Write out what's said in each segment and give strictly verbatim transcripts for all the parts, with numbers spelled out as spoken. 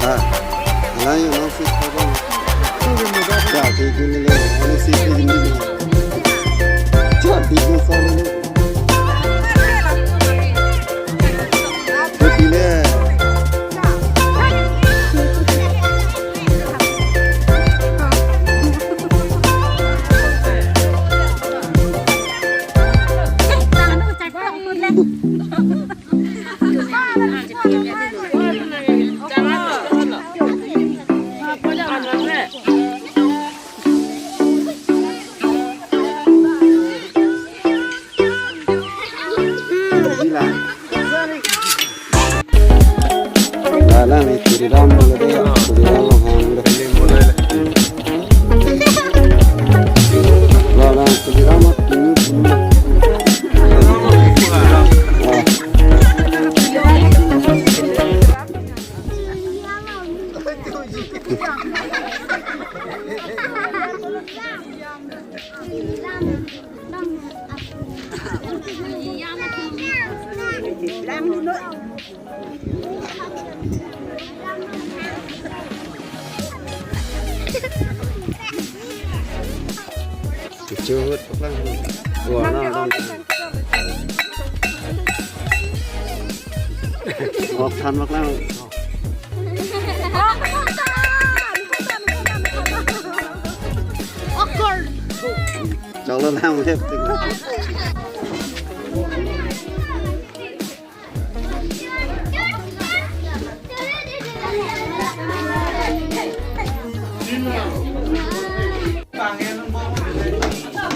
Ah, alang yo nang sih apa? Ya, kayak gini loh. Ini sih kayak gini loh. Jadi gue salah loh. Gue pilih. Wala ni Tuliram lo de, Tuliram lo hang de. Wala Tuliram lo tunu tunu. Wah. Chut, paklang. Wah, na, na. Wah, than paklang. Awkward. Chalo lang, wep.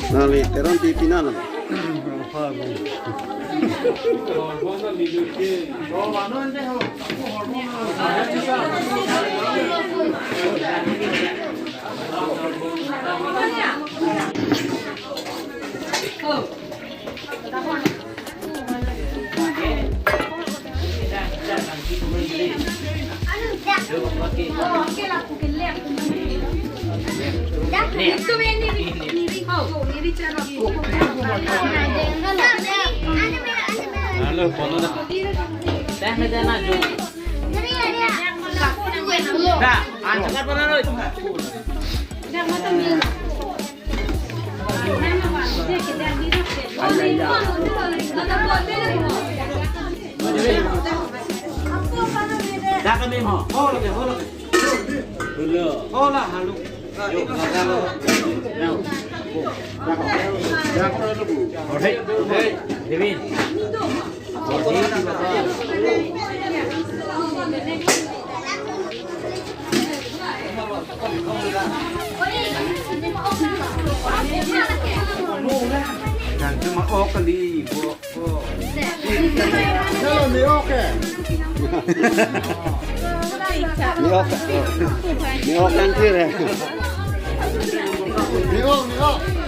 Nangli Teron T V nang. Hello, phone na. Time na jana jo. Da, an chakar panalo. Da kami mo. Ho lagi, ho lagi. Ho la, halo. Hey, hey, David. Yang cuma oh kali, bo. Hello, ni oke. Ni oke. Ni oke anjir ya. Ni ok, ni ok.